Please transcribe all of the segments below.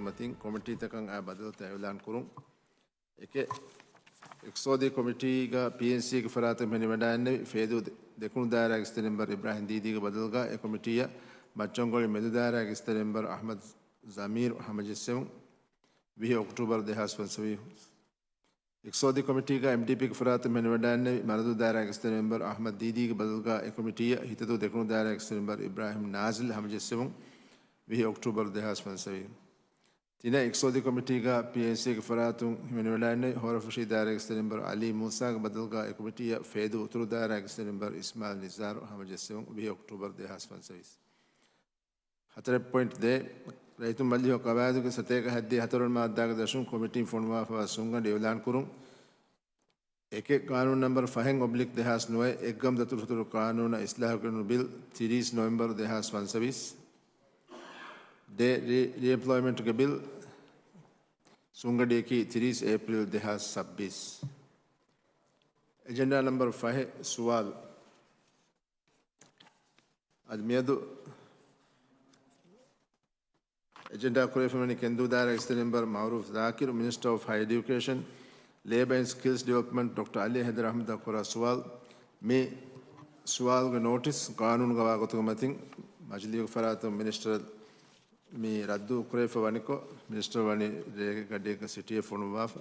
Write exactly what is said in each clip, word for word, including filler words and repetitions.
މަތިން ކޮމިޓީތަކަށް އާ ބަދަލުތައް އިޢުލާން ކުރުން. އެކެއް، އިޤްތިޞާދީ ކޮމިޓީގަ ޕީއެންސީގެ ފަރާތުން ހިމެނިވަޑައިގެންނެވި ފޭދޫ ދެ-، ދެކުނު ދާއިރާގެ އެސްޓީ މެމްބަރ އިބްރާހިމް ދީދީގެ ބަދަލުގަ އެ ކޮމިޓީއަށް މައްޗަންގޮޅި މެދު ދާއިރާގެ އެސްޓީ މެމްބަރ އަޙްމަދު ޒަމީރު ހަމަޖެއްސެވުން. ވިހި އޮކްޓޫބަރު ދެހާސް ފަންސަވީސް. އިޤްތިޞާދީ ކޮމިޓީގަ އެމްޑީޕީގެ ފަރާތުން ހިމެނިވަޑައިގެންނެވި މަރަދޫ ދާއިރާގެ އެސްޓީ މެމްބަރ އަޙްމަދު ދީދީގެ ބަދަލުގަ އެ ކޮމިޓީއަށް ހިތަދޫ ދެކުނު ދާއިރާގެ އެސްޓީ މެމްބަރ އިބްރާހިމް ނާޒިލް ހަމަޖެއްސެވުން. ވިހި އޮކްޓޫބަރު ދެހާސް ފަންސަވީސް. ތިނެއް، އިޤްތިޞާދީ ކޮމިޓީގަ ޕީއެންސީގެ ފަރާތުން ހިމެނިވަޑައިގެންނެވި ހޯރަފުށީ ދާއިރާގެ އެސްޓީ މެމްބަރ އަލީ މޫސާގެ ބަދަލުގަ އެ ކޮމިޓީއަށް ފޭދޫ އުތުރު ދާއިރާގެ އެސްޓީ މެމްބަރ އިސްމާއިލް ނިޒާރު ހަމަޖެއްސެވުން. ވިހި އޮކްޓޫބަރު ދެހާސް ފަންސަވީސް. ހަތަރެއް ޕޮއިންޓް ދޭއް، ރައްޔިތުން ބަލިހު ޤަވާއިދުގެ ސަތޭކަ ހަތްދިހަ ހަތަރު މާއްދާގެ ދަށުން ކޮމިޓީން ފޮނުވާފަވާ ސުންގަނޑު އިޢުލާން ކުރުން. އެކެއް، ޤާނޫނު ނަމްބަރު ފަހެއް އޮބްލިކް ދެހާސް ނުވައެއް، އެއްގަމު ދަތުރުފަތުރު ޤާނޫނަށް އިސްލާހު ގެނުނު ބިލް، ތިރީސް ނޮވެމްބަރު ދެހާސް ފަންސަވީސް. ޑޭ، ރީ-، ރީއެމްޕްލޯއިމެންޓްގެ ބިލް، ސުންގަޑިއަކީ ތިރީސް އޭޕްރީލް ދެހާސް ސައްބީސް. އެޖެންޑާ ނަމްބަރު ފަހެއް، ސުވާލު. އަދި މިއަދު އެޖެންޑާ ކުރެވިފައިވަނީ ކެންދޫ ދާއިރާގެ އެސްޓީ މެމްބަރ މައުރޫފް ޒާކިރު، މިނިސްޓަރ އޮފް ހަޔަރ އެޑިއުކޭޝަން، ލޭބަ އެންޑް ސްކިލްސް ޑިވެލޮޕްމަންޓް ޑޮކްޓަރ އަލީ ހައިދަރު އަޙްމަދަށް ކުރާ ސުވާލު. މި ސުވާލުގެ ނޯޓިސް ޤާނޫނުގަވާ ގޮތުގެ މަތިން މަޖިލީހުގެ ފަރާތުން މިނިސްޓަރ މި ރައްދު ކުރެވިފަ ވަނިކޮށް، މިނިސްޓަރ ވަނީ ރޭގެ ގަޑިއެއްގަ ސިޓީއެއް ފޮނުއްވާފަ.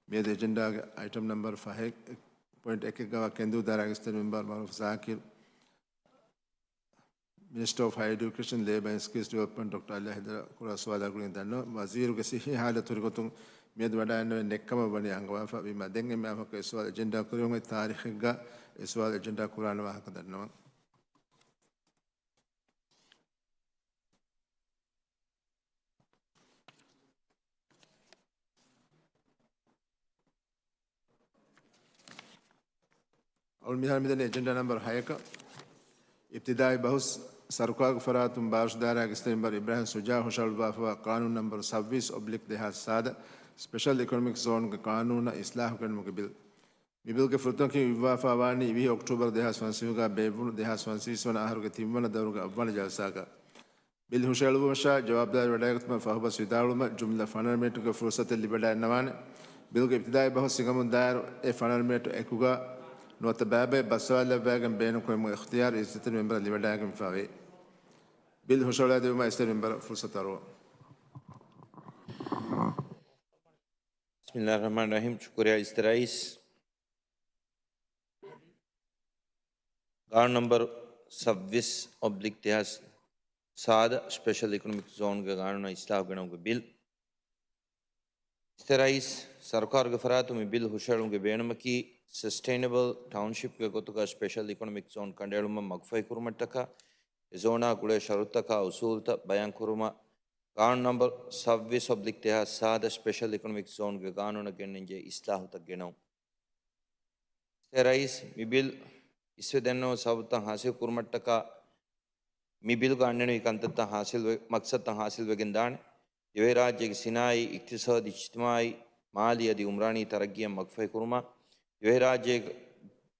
މިއަދު އެޖެންޑާގެ އައިޓަމް ނަމްބަރ ފަހެއް، ޕޮއިންޓް އެކެއްގަވާ ކެންދޫ ދާއިރާގެ އެސްޓީ މެމްބަރ މައުރޫފް ޒާކިރު، މިނިސްޓަރ އޮފް ހަޔަރ އެޑިއުކޭޝަން، ލޭބަ އެންޑް ސްކިލްސް ޑިވެލޮޕްމަންޓް ޑޮކްޓަރ އަލީ ހައިދަރަށް ކުރާ ސުވާލާ ގުޅިގެން ދަންނަވަން. ވަޒީރުގެ ސިއްހީ ހާލަތު ހުރި ގޮތުން މިއަދު ވަޑައިގެންނެވި ނެއްކަމަށް ވަނީ އަންގަވާފަ ވީމަ، ދެން އެންމެ އާއްމުކޮށް އެ ސުވާލު އެޖެންޑާ ކުރެވުން އޮތް ތާރީޚެއްގަ އެ ސުވާލު އެޖެންޑާ ކުރާނެ ވާހަކަ ދަންނަވަން. އަޅު މިހާރު މިދަނީ އެޖެންޑާ ނަމްބަރު ހަޔަކަށް. އިބްތިދާއީ ބަހުސް. ސަރުކާރުގެ ފަރާތުން ބާރުޝު ދާއިރާގެ އެސްޓީ މެމްބަރ އިބްރާހިމް ޝުޖާ ހުށަހަޅުއްވާފަވާ ޤާނޫނު ނަމްބަރު ސައްބީސް އޮބްލިކް ދެހާސް ސާދަ، ސްޕެޝަލް އިކޮނޮމިކް ޒޯންގެ ޤާނޫނަށް އިސްލާހު ގެނުމުގެ ބިލް. މި ބިލްގެ ފުރަތަމަ ކިޔުން އިއްވާފަ ވާނީ ވިހި އޮކްޓޫބަރު ދެހާސް ފަންސަވީހުގަ ބޭއްވުނު ދެހާސް ފަންސަވީސް ވަނަ އަހަރުގެ ތިންވަނަ ދައުރުގެ އަށްވަނަ ޖަލްސާގަ. ބިލް ހުށަހެޅުއްވުމަށާ ޖަވާބުދާރީ ވެވަޑައިގަތުމަށް ފަހުބަސް ވިދާޅުވުމަށް ޖުމްލަ ފަނަރަ މިނެޓުގެ ފުރުސަތެއް ލިބިވަޑައިގަންނަވާނެ. ބިލްގެ އިބްތިދާއީ ބަހުސް ހިނގަމުން ދާއިރު އެ ފަނަރަ މިނެޓު އެކުގަ ނުވަތަ ބައިބައި ބައްސަވާލައްވައިގެން ބޭނުންކުރެވުމުގެ އިޚްތިޔާރު އިއްޒަތްތެރި މެމްބަރަށް ލިބިވަޑައިގެންފަވޭ. ބިލް ހުށަހަޅައިދެއްވުމަށް އިއްޒަތްތެރި މެމްބަރަށް ފުރުސަތު އަރުވަން. ބިސްމިއްލާހި ރަޙްމާނި ރަޙީމް. ޝުކުރިއްޔާ އިއްޒަތްތެރި ރައީސް. ގާނޫނު ނަމްބަރު ސައްބީސް އޮބްލިކް ދެހާސް ސާދަ، ސްޕެޝަލް އިކޮނޮމިކް ޒޯންގެ ގާނޫނަށް އިސްލާހު ގެނައުމުގެ ބިލް. އިއްޒަތްތެރި ރައީސް، ސަރުކާރުގެ ފަރާތުން މި ބިލް ހުށަހެޅުމުގެ ބޭނުމަކީ، ސަސްޓެއިނަބަލް ޓައުންޝިޕްގެ ގޮތުގަ ސްޕެޝަލް އިކޮނޮމިކް ޒޯން ކަނޑައެޅުމަށް މަގުފަހިކުރުމަށްޓަކާ، އެ ޒޯނާ ގުޅޭ ޝަރުތުތަކާ އުސޫލުތައް ބަޔާންކުރުމަށް، ގާނޫނު ނަމްބަރު ސައްބީސް އޮބްލިކް ދެހާސް ސާދަ، ސްޕެޝަލް އިކޮނޮމިކް ޒޯންގެ ގާނޫނަށް ގެންނަންޖެހޭ އިސްލާހުތައް ގެނައުން. އިއްޒަތްތެރި ރައީސް، މި ބިލް އިސްވެ ދެންނެވުނު ސަބަބުތައް ހާސިލް ކުރުމަށްޓަކާ، މި ބިލްގަ އަންނަނިވި ކަންތައްތައް ހާސިލް ވެ-، މަޤްޞަދުތައް ހާސިލް ވެގެން ދާނެ. ދިވެހިރާއްޖޭގެ ސިނާއީ، އިޤްތިޞާދީ، އިޖްތިމާޢީ، މާލީ އަދި އުމްރާނީ ތަރައްގީއަށް މަގުފަހިކުރުމަށް، ދިވެހިރާއްޖޭގަ،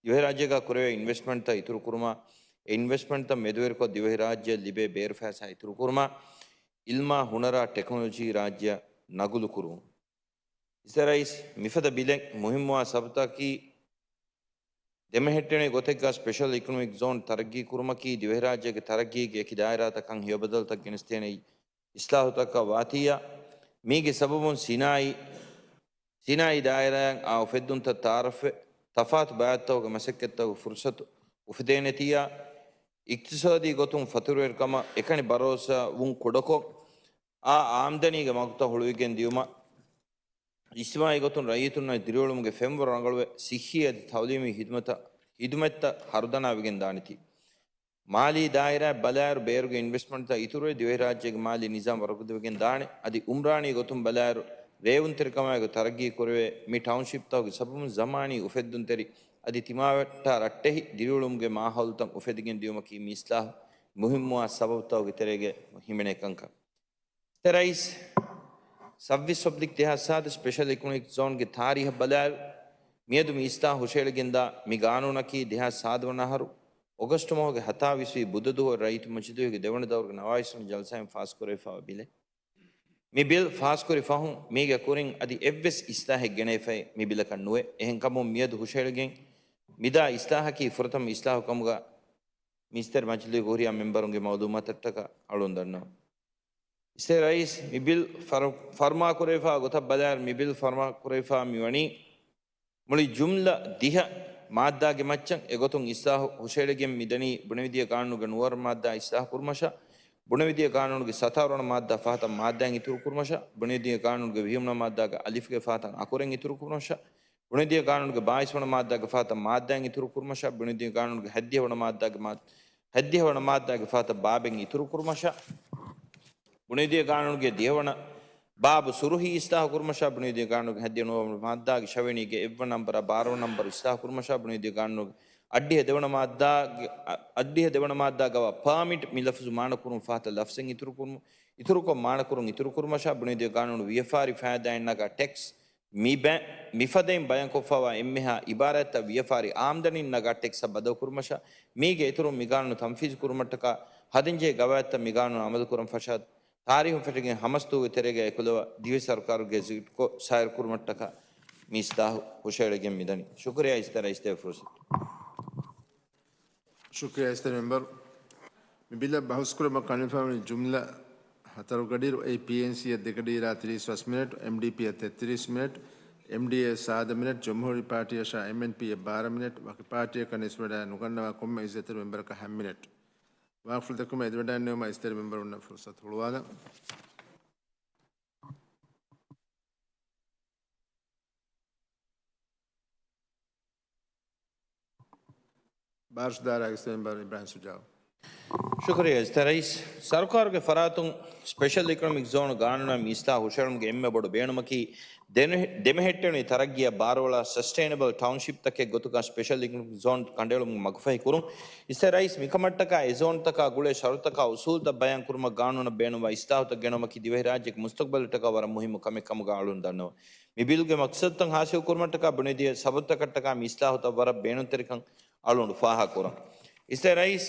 ދިވެހިރާއްޖޭގަ ކުރެވޭ އިންވެސްޓްމަންޓްތައް އިތުރުކުރުމަށް، އެ އިންވެސްޓްމަންޓްތައް މެދުވެރިކޮށް، ދިވެހިރާއްޖެއަށް ލިބޭ ބޭރުފައިސާ އިތުރުކުރުމަށް، ޢިލްމާ ހުނަރާ ޓެކްނޮލޮޖީ ރާއްޖެއަށް ނަގުލުކުރުން. އިއްޒަތްތެރި ރައީސް، މިފަދަ ބިލެއް މުހިއްމުވާ ސަބަބުތަކަކީ، ދެމެހެއްޓެނިވި ގޮތެއްގަ ސްޕެޝަލް އިކޮނޮމިކް ޒޯން ތަރައްގީ ކުރުމަކީ، ދިވެހިރާއްޖޭގެ ތަރައްގީގެ އެކި ދާއިރާތައް ކަން ހެޔޮބަދަލުތައް ގެނެސްދޭނެ އިސްލާހުތަކަށް ވާތީއާ، މީގެ ސަބަބުން ސިނާއީ، ސިނާއީ ދާއިރާއަށް އާ އުފެއްދުންތައް ތައާރަފްވެ، ތަފާތު ބައިތައްތަކުގެ މަސައްކަތްތަކުގެ ފުރުސަތު އުފެދޭނެތީއާ، އިޤްތިޞާދީ ގޮތުން ފަތުރުވެރިކަމަށް އެކަނި ބަރޯސާ ވުން ކުޑަކޮށް، އާ އާމްދަނީގެ މަގުތައް ހުޅުވިގެން ދިޔުމަށް، އިޖްތިމާޢީ ގޮތުން ރައްޔިތުންނަށް ދިރިއުޅުމުގެ ފެންވަރު ރަނގަޅުވެ، ޞިއްޙީ އަދި ތަޢުލީމީ ޚިދުމަތަށް، ޚިދުމަތްތައް ހަރުދަނާވެގެން ދާނެތީ. މާލީ ދާއިރާއަށް ބަލާއިރު، ބޭރުގެ އިންވެސްޓްމަންޓްތައް އިތުރުވެ، ދިވެހިރާއްޖޭގެ މާލީ ނިޒާމް ވަރުގަދަވެގެން ދާނެ. އަދި އުމްރާނީ ގޮތުން ބަލާއިރު، ރޭވުންތެރިކަމާއެކު ތަރައްގީ ކުރެވޭ މި ޓައުންޝިޕްތަކުގެ ސަބަބުން ޒަމާނީ އުފެއްދުންތެރި އަދި ތިމާވެއްޓާ ރައްޓެހި ދިރިއުޅުމުގެ މާހައުލުތައް އުފެދިގެން ދިޔުމަކީ މި އިސްލާހު މުހިއްމުވާ ސަބަބުތަކުގެ ތެރޭގަ ހިމެނޭ ކަންކަން. އިއްޒަތްތެރި ރައީސް، ސައްބީސް އޮބްލިކް ދެހާސް ސާދަ ސްޕެޝަލް އިކޮނޮމިކް ޒޯންގެ ތާރީހަށް ބަލާއިރު، މިއަދު މި އިސްލާހު ހުށައެޅިގެންދާ މި ގާނޫނަކީ ދެހާސް ސާދަ ވަނަ އަހަރު އޮގަސްޓު މަހުގެ ހަތާވީސް ވީ ބުދަ ދުވަހު ރައްޔިތު މަޖިލީހުގެ ދެވަނަ ދައުރުގެ ނަވާވީސް ވަނަ ޖަލްސާއިން ފާސްކުރެވިފައިވާ ބިލެއް. މި ބިލް ފާސްކުރި ފަހުން މީގެ ކުރިން އަދި އެއްވެސް އިސްލާހެއް ގެނެވިފައި މި ބިލަކަށް ނުވޭ. އެހެންކަމުން މިއަދު ހުށަހެޅިގެން މިދާ އިސްލާހަކީ ފުރަތަމަ އިސްލާހު ކަމުގަ މި އިސްތަށި މަޖިލީހުގެ ހުރިހާ މެމްބަރުންގެ މައުލޫމާތަށްޓަކާ އަޅުން ދަންނަވަން. އިސްތަށި ރައީސް، މި ބިލް ފަރު-، ފަރުމާކުރެވިފާ ގޮތަށް ބަލާއިރު މި ބިލް ފަރުމާކުރެވިފާ މިވަނީ މުޅި ޖުމްލަ ދިހަ މާއްދާގެ މައްޗަށް. އެގޮތުން އިސްލާހު ހުށަހެޅިގެން މިދަނީ ބުނެވިދިޔަ ގާނޫނުގެ ނުވަވަނަ މާއްދާ އިސްލާހު ކުރުމަށާ، ބުނެވިދިޔަ ގާނޫނުގެ ސަތާރަ ވަނަ މާއްދާ ފަހަތަށް މާއްދާއިން އިތުރު ކުރުމަށާ، ބުނެވިދިޔަ ގާނޫނުގެ ވިހި ވަނަ މާއްދާގެ އަލިފުގެ ފަހަތަށް އަކުރެއް އިތުރު ކުރުމަށާ، ބުނެވިދިޔަ ގާނޫނުގެ ބާވީސް ވަނަ މާއްދާގެ ފަހަތަށް މާއްދާއިން އިތުރު ކުރުމަށާ، ބުނެވިދިޔަ ގާނޫނުގެ ހަތްދިހަ ވަނަ މާއްދާގެ މާ-، ހަތްދިހަ ވަނަ މާއްދާގެ ފަހަތަށް ބާބެއް އިތުރު ކުރުމަށާ، ބުނެވިދިޔަ ގާނޫނުގެ ދިހަ ވަނަ ބާބު ސުރުހީ އިސްލާހު ކުރުމަށާ، ބުނެވިދިޔަ ގާނޫނުގެ ހަތްދިހަ ނުވަ ވަނަ މާއްދާގެ ޝަވިޔަނީގެ އެއް ވަނަ ނަންބަރާ ބާރަ ވަނަ ނަންބަރު އިސްލާހު ކުރުމަށާ، ބުނެވިދިޔަ ގާނޫނުގެ އައްޑިހަ ދެވަނަ މާއްދާގެ، އަ-، އައްޑިހަ ދެވަނަ މާއްދާގަވާ ޕާމިޓް މި ލަފުޒު މާނަކުރުން ފަހަތަށް ލަފްޒެއް އިތުރު ކުރުމު-، އިތުރުކޮށް މާނަކުރުން އިތުރު ކުރުމަށާ، ބުނެވިދިޔަ ގާނޫނު ވިޔަފާރި ފައިދާއިން ނަގާ ޓެކްސް މި ބަ-، މިފަދައިން ބަޔާންކޮށްފައިވާ އެންމެހާ އިބާރާތްތައް ވިޔަފާރި އާމްދަނީން ނަގާ ޓެކްސްއަށް ބަދަލުކުރުމަށާ، މީގެ އިތުރުން މި ގާނޫނު ތަންފީޒު ކުރުމަށްޓަކާ ހަދަންޖެހޭ ގަވާއިދުތައް މި ގާނޫނު އަމަލުކުރަން ފަށާ، ތާރީހުން ފެށިގެން ހަމަސްދުވަހުގެ ތެރޭގައި އެކުލަވާ ދިވެހި ސަރުކާރުގެ ގެޒެޓްކޮށް ސާއިރުކުރުމަށްޓަކާ މި އިސްލާހު ހުށަހެޅިގެން މިދަނީ. ޝުކުރިއްޔާ އިސްތަށި ރައީސް ދޭ ފުރުސަތު. ޝުކުރިއްޔާ އިސްތަށި މެމްބަރު. މި ބިލަށް ބަހުސްކުރުމަށް ކަންނިފަވަނި ޖުމްލަ ހަތަރު ގަޑިއިރު އެއީ ޕީއެންސީއަށް ދެގަޑިއިރާ ތިރީސް ފަސް މިނެޓް، އެމްޑީޕީއަށް ތެއްތިރީސް މިނެޓް، އެމްޑީއޭ ސާދަ މިނެޓް، ޖުމްހޫރީ ޕާޓީއަށާ އެމްއެންޕީއަށް ބާރަ މިނެޓް، ވަކި ޕާޓީއަކަށް ނިސްބަތްވެ ނުގަންނަވާ ކޮންމެ އިއްޒަތްތެރި މެމްބަރަކަށް ހަ މިނެޓް. ވާހަކަފުޅު ދެއްކުމަށް އެދިވަޑައިގެންނެވުމަށް އިސްތަށި މެމްބަރުންނަށް ފުރުސަތު ހުޅުވާލަން. ބާރަ ސުދާރާ އިސްތަށި މެމްބަރު އިބްރާހިމް ސުޖާއު. ޝުކުރިއްޔާ އިސްތަށި ރައީސް. ސަރުކާރުގެ ފަރާތުން ސްޕެޝަލް އިކޮނޮމިކް ޒޯނު ގާނޫނާ މި އިސްލާހު ހުށަހެޅުމުގެ އެންމެ ބޮޑު ބޭނުމަކީ ދެނެ-، ދެމެހެއްޓެނިވި ތަރައްގީއަށް ބާރުއަޅާ ސަސްޓެއިނަބަލް ޓައުންޝިޕްތަކެއް ގޮތުގަ ސްޕެޝަލް އިކޮނޮމިކް ޒޯން ކަނޑައެޅުމުގެ މަގުފަހި ކުރުން. އިސްތަށި ރައީސް، މިކަމަށްޓަކާ އެ ޒޯންތަކާ ގުޅޭ ޝަރުތަކާ އުސޫލްތައް ބަޔާންކުރުމަށް ގާނޫނަށް ބޭނުންވާ އިސްލާހުތައް ގެނައުމަކީ ދިވެހިރާއްޖޭގެ މުސްތަގްބަލަށްޓަކާ ވަރަށް މުހިއްމު ކަމެއް ކަމުގަ އަޅުން ދަންނަވަން. މި ބިލްގެ މަޤްޞަދުތައް ހާސިލް ކުރުމަށްޓަކާ ބުނެދިޔަ ސަބަބުތަކަށްޓަކާ މި އިސްލާހުތައް ވަރަށް ބޭނުންތެރިކަން އަޅުގަނޑު ފާހަގަކުރަން. އިސްތަށި ރައީސް،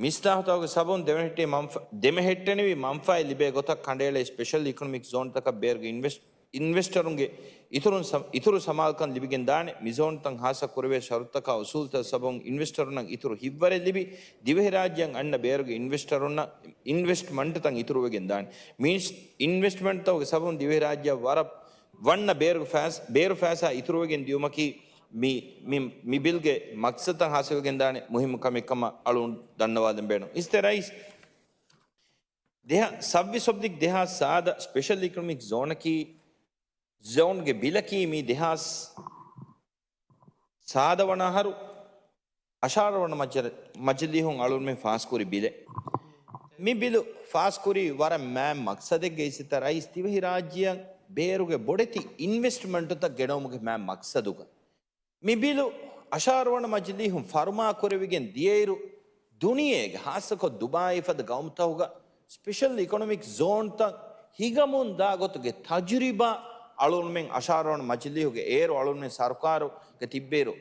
މި އިސްލާހުތަކުގެ ސަބަބުން ދެމެހެއްޓެނިވި މަންފަ-، ދެމެހެއްޓެނިވި މަންފާއެއް ލިބޭ ގޮތަށް ކަނޑައެޅޭ ސްޕެޝަލް އިކޮނޮމިކް ޒޯންތަކަށް ބޭރުގެ އިންވެސްޓް-، އިންވެސްޓަރުންގެ އިތުރުން ސަ-، އިތުރު ސަމާލުކަން ލިބިގެންދާނެ. މި ޒޯންތައް ހާއްސަ ކުރެވޭ ޝަރުތުތަކާ އުސޫލްތައް ސަބަބުން އިންވެސްޓަރުންނަށް އިތުރު ހިތްވަރެއް ލިބި، ދިވެހިރާއްޖެއަށް އަންނަ ބޭރުގެ އިންވެސްޓަރުންނަށް އިންވެސްޓްމަންޓުތައް އިތުރުވެގެން ދާނެ. މި އިންވެސްޓްމަންޓްތަކުގެ ސަބަބުން ދިވެހިރާއްޖެއަށް ވަރަށް ވަންނަ ބޭރު ފައިސް-، ބޭރު ފައިސާ އިތުރުވެގެން ދިޔުމަކީ މި، މި، މި ބިލްގެ މަޤްޞަދުތައް ހާސިލްވެގެންދާނެ މުހިއްމު ކަމެއް ކަމަށް އަޅުގަނޑު ދަންނަވާލަން ބޭނުން. އިސްތަށި ރައީސް، ދެހާ-، ސައްބީސް އޮބްލިކް ދެހާސް ސާދަ ސްޕެޝަލް އިކޮނޮމިކް ޒޯނަކީ، ޒޯންގެ ބިލަކީ މި ދެހާސް ސާދަ ވަނަ އަހަރު އަށާރަ ވަނަ މަޖަ-، މަޖިލީހުން އަޅުންމެ ފާސްކުރި ބިލެއް. މި ބިލު ފާސްކުރީ ވަރަށް މާތް މަޤްޞަދެއްގަ އިސްތަށި ރައީސް، ދިވެހިރާއްޖެއަށް ބޭރުގެ ބޮޑެތި އިންވެސްޓްމަންޓުތައް ގެނައުމުގެ މާތް މަޤްޞަދުގަ. މި ބިލު އަށާރަ ވަނަ މަޖިލީހުން ފަރުމާކުރެވިގެން ދިޔައިރު، ދުނިޔޭގެ ހާއްސަކޮށް ދުބާއީ ފަދަ ގައުމުތަކުގަ ސްޕެޝަލް އިކޮނޮމިކް ޒޯންތައް ހިނގަމުން ދާ ގޮތުގެ ތަޖުރިބާ އަޅުންމެން އަށާރަ ވަނަ މަޖިލީހުގެ އޭރު އަޅުންމެން ސަރުކާރުގަ ތިއްބޭއިރު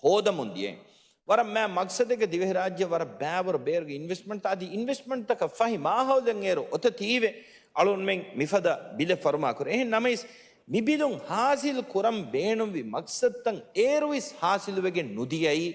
ހޯދަމުން ދިޔައިން. ވަރަށް މާތް މަޤްޞަދެއްގަ ދިވެހިރާއްޖެ ވަރަށް ބައިވަރު ބޭރުގެ އިންވެސްޓްމަންޓް އަދި އިންވެސްޓްމަންޓްތަކަށް ފަހި މާހައުލެއް އޭރު އޮތަތީވެ އަޅުންމެން މިފަދަ ބިލެއް ފަރުމާކުރޭ. އެހެން ނަމަވެސް، މި ބިލުން ހާސިލް ކުރަން ބޭނުންވި މަޤްޞަދުތައް އޭރުވެސް ހާސިލުވެގެން ނުދިޔައީ،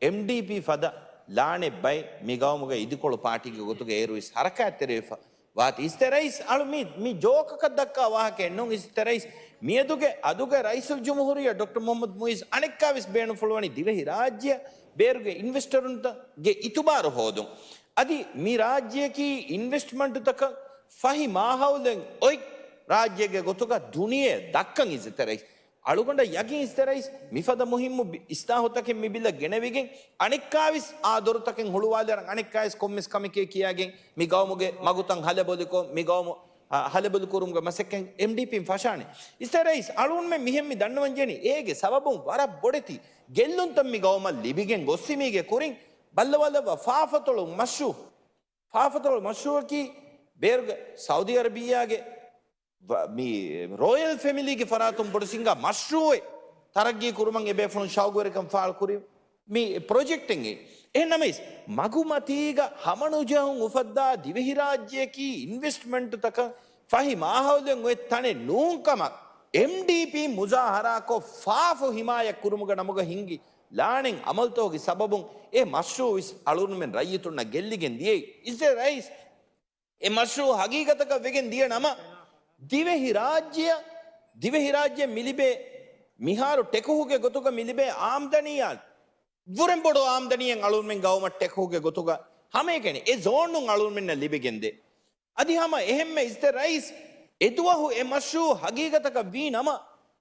އެމްޑީޕީ ފަދަ ލާނެތް ބައެއް މި ގައުމުގަ އިދިކޮޅު ޕާޓީގެ ގޮތުގަ އޭރުވެސް ހަރަކާތްތެރިވެފަ ވާތީ. އިސްތަށި ރައީސް އަޅު މި، މި ޖޯކަކަށް ދައްކާ ވާހަކައެއް ނޫން. އިސްތަށި ރައީސް، މިއަދުގެ އަދުގެ ރައީސުލްޖުމްހޫރިއްޔާ ޑޮކްޓަރ މުޙައްމަދު މުޢިއްޒު އަނެއްކާވެސް ބޭނުންފުޅުވަނީ ދިވެހިރާއްޖެއަށް ބޭރުގެ އިންވެސްޓަރުންތައްގެ އިތުބާރު ހޯދުން. އަދި މި ރާއްޖެއަކީ އިންވެސްޓްމަންޓުތަކަށް ފަހި މާހައުލެއް އޮތް ރާއްޖެއެއްގެ ގޮތުގަ ދުނިޔެއަށް ދައްކަން. އިސްތަށި ރައީސް، އަޅުގަނޑަށް ޔަގީން އިސްތަށި ރައީސް، މިފަދަ މުހިއްމު ބި-، އިސްލާހުތަކެއް މި ބިލަށް ގެނެވިގެން، އަނެއްކާވެސް އާ ދޮރުތަކެއް ހުޅުވާލިއިރަށް އަނެއްކާވެސް ކޮންމެސް ކަމެކޭ ކިޔާގެން މި ގައުމުގެ މަގުތައް ހަލަބޮލިކޮށް، މި ގައުމު، އަ، ހަލަބޮލިކުރުމުގެ މަސައްކަތް އެމްޑީޕީން ފަށާނެ. އިސްތަށި ރައީސް، އަޅުންމެން މިހެން މި ދަންނަވަން ޖެހެނީ އޭގެ ސަބަބުން ވަރަށް ބޮޑެތި ގެއްލުންތައް މި ގައުމަށް ލިބިގެން ގޮއްސި މީގެ ކުރިން ބައްލަވާލައްވާ ފާފަތޮޅު މަޝްރޫއު، ފާފަތޮޅު މަޝްރޫއަކީ ބޭރުގެ ސައުދީ އަރަބިއްޔާގެ ވ-، މި ރޯޔަލް ފެމިލީގެ ފަރާތުން ބޮޑު ސިނގާ މަޝްރޫއެއް ތަރައްގީ ކުރުމަށް އެބޭފުޅުން ޝައުގުވެރިކަން ފާޅުކުރި މި ޕްރޮޖެކްޓެއް. އެހެން ނަމަވެސް، މަގުމަތީގަ ހަމަނުޖަހުން އުފައްދާ ދިވެހިރާއްޖެއަކީ އިންވެސްޓްމަންޓުތަކަށް ފަހި މާހައުލެއް އޮތް ތަނެއް ނޫންކަމަށް އެމްޑީޕީ މުޒާހަރާކޮށް ފާފު ހިމާޔަތް ކުރުމުގެ ނަމުގަ ހިންގި ލާނެތް އަމަލުތަކުގެ ސަބަބުން އެ މަޝްރޫއުވެސް އަޅުގަނޑުމެން ރައްޔިތުންނަށް ގެއްލިގެން ދިޔައީ. އިޒްރޭލް ރައީސް އެ މަޝްރޫއު ހަގީގަތަކަށް ވެގެން ދިޔަ ނަމަ، ދިވެހި ރާއްޖެއަށް، ދިވެހި ރާއްޖެއަށް މި ލިބޭ މިހާރު ޓެކުހުގެ ގޮތުގަ މި ލިބޭ އާމްދަނީއާ ވުރެން ބޮޑު އާމްދަނީއެއް އަޅުގަނޑުމެން ގައުމަށް ޓެކުހުގެ ގޮތުގަ ހަމައެކަނި އެ ޒޯނުން އަޅުގަނޑުމެންނަށް ލިބިގެންދޭ. އަދި ހަމަ އެހެންމެ އިޒްރޭލް ރައީސް އެދުވަހު އެ މަޝްރޫއު ހަގީގަތަކަށް ވީ ނަމަ،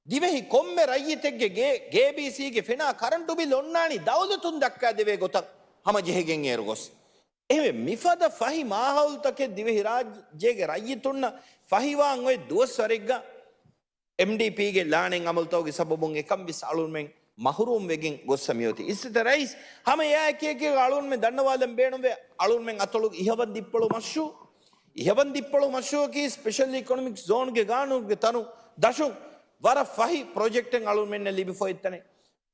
ދިވެހި ކޮންމެ ރައްޔިތެއްގެ ގޭ، ގޭބީސީގެ ފެނާ ކަރަންޓު ބިލް އޮންނާނީ ދައުލަތުން ދައްކާދެވޭ ގޮތަށް ހަމަ ޖެހިގެން އޭރު ގޮސް. އެހެންވެ، މިފަދަ ފަހި މާހައުލުތަކެއް ދިވެހިރާއްޖޭގެ ރައްޔިތުންނަށް ފަހިވާން އޮތް ދުވަސްވަރެއްގަ، އެމްޑީޕީގެ ލާނެތް އަމަލުތަކުގެ ސަބަބުން އެކަން ވެސް އަޅުގަނޑުމެން މަހުރޫމް ވެގެން ގޮއްސަ މިއޮތީ. އިއްޒަތްތެރި ރައީސް ހަމަ އެއާއެކީ އަޅުގަނޑުމެން ދަންނަވާލަން ބޭނުންވޭ، އަޅުގަނޑުމެން އަތޮޅު އިހަވަން ދިއްޕޮޅު މަޝްރޫއު، އިހަވަން ދިއްޕޮޅު މަޝްރޫއަކީ ސްޕެޝަލް އިކޮނޮމިކް ޒޯންގެ ގާނޫނުގެ ތަނު ދަށުން ވަރަށް ފަހި ޕްރޮޖެކްޓެއް އަޅުގަނޑުމެންނަށް ލިބިފަ އޮތް ތަނެއް.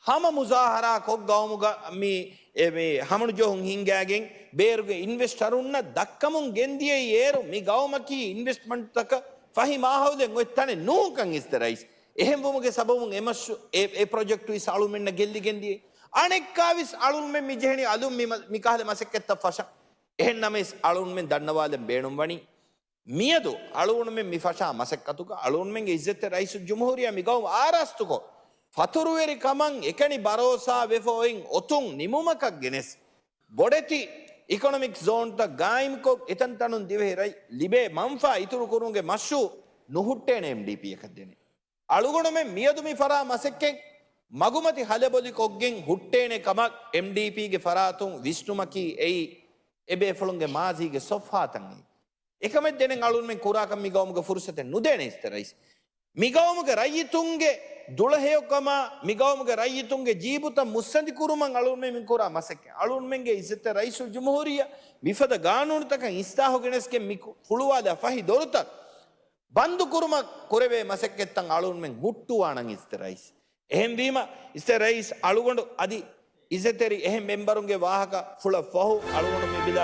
ހަމަ މުޒާހަރާ ކޮށް ގައުމުގަ މި، އެ، މި ހަމަނުޖެހުން ހިންގާގެން ބޭރުގެ އިންވެސްޓަރުންނަށް ދައްކަމުން ގެންދިޔައީ އޭރު މި ގައުމަކީ އިންވެސްޓްމަންޓްތަކަށް ފަހި މާހައުލެއް އޮތް ތަނެއް ނޫންކަން އިއްޒަތްތެރި ރައީސް. އެހެންވުމުގެ ސަބަބުން އެ މަޝްރޫ، އެ، އެ ޕްރޮޖެކްޓު ވެސް އަޅުމެންނަށް ގެއްލިގެން ދިޔައީ. އަނެއްކާވެސް އަޅުމެން މި ޖެހެނީ އަލުން މި މަ-، މިކަހަލަ މަސައްކަތްތައް ފަށަން. އެހެން ނަމަވެސް އަޅުމެން ދަންނަވާލަން ބޭނުންވަނީ މިއަދު އަޅުގަނޑުމެން މި ފަށާ މަސައްކަތުގަ އަޅުގަނޑުމެންގެ އިއްޒަތްތެރި ރައީސުލްޖުމްހޫރިއްޔާ މި ގައުމު އާރާސްތުކޮށް، ފަތުރުވެރިކަމަށް އެކަނި ބަރޯސާ ވެފަ އޮތް އޮތުން ނިމުމަކަށް ގެނެސް، ބޮޑެތި އިކޮނޮމިކް ޒޯންތައް ގާއިމްކޮށް، އެތަންތަނުން ދިވެހި ރައްޔިތުން ލިބޭ މަންފާ އިތުރުކުރުމުގެ މަޝްރޫއު ނުހުއްޓޭނެ އެމްޑީޕީއަކަށް ދެނެ. އަޅުގަނޑުމެން މިއަދު މި ފަށާ މަސައްކަތް މަގުމަތި ހަލަބޮލިކޮށްގެން ހުއްޓޭނެ ކަމަށް އެމްޑީޕީގެ ފަރާތުން ވިސްނުމަކީ އެއީ އެބޭފުޅުންގެ މާޒީގެ ސޮފްހާތައް އެއީ. އެކަމެއް ދެނެން އަޅުގަނޑުމެން ކުރާކަން މި ގައުމުގެ ފުރުސަތެއް ނުދޭނެ އިއްޒަތްތެރި ރައީސް. މި ގައުމުގެ ރައްޔިތުންގެ ދުޅަހެޔޮކަމާ، މި ގައުމުގެ ރައްޔިތުންގެ ޖީބުތައް މުއްސަނދިކުރުމަށް އަޅުގަނޑުމެން މި ކުރާ މަސައްކަތް. އަޅުގަނޑުމެންގެ އިއްޒަތްތެރި ރައީސުލްޖުމްހޫރިއްޔާ މިފަދަ ގާނޫނުތަކަށް އިސްލާހު ގެނެސްގެން މި ކު-، ހުޅުވާލާ ފަހި ދޮރުތައް ބަންދުކުރުމަށް ކުރެވޭ މަސައްކަތްތައް އަޅުގަނޑުމެން ހުއްޓުވާނަން އިއްޒަތްތެރި ރައީސް. އެހެންވީމަ، އިއްޒަތްތެރި ރައީސް އަޅުގަނޑު އަދި އިއްޒަތްތެރި އެހެން މެމްބަރުންގެ ވާހަކަ ފުޅަށް ފަހު އަޅުގަނޑު މި ބިލާ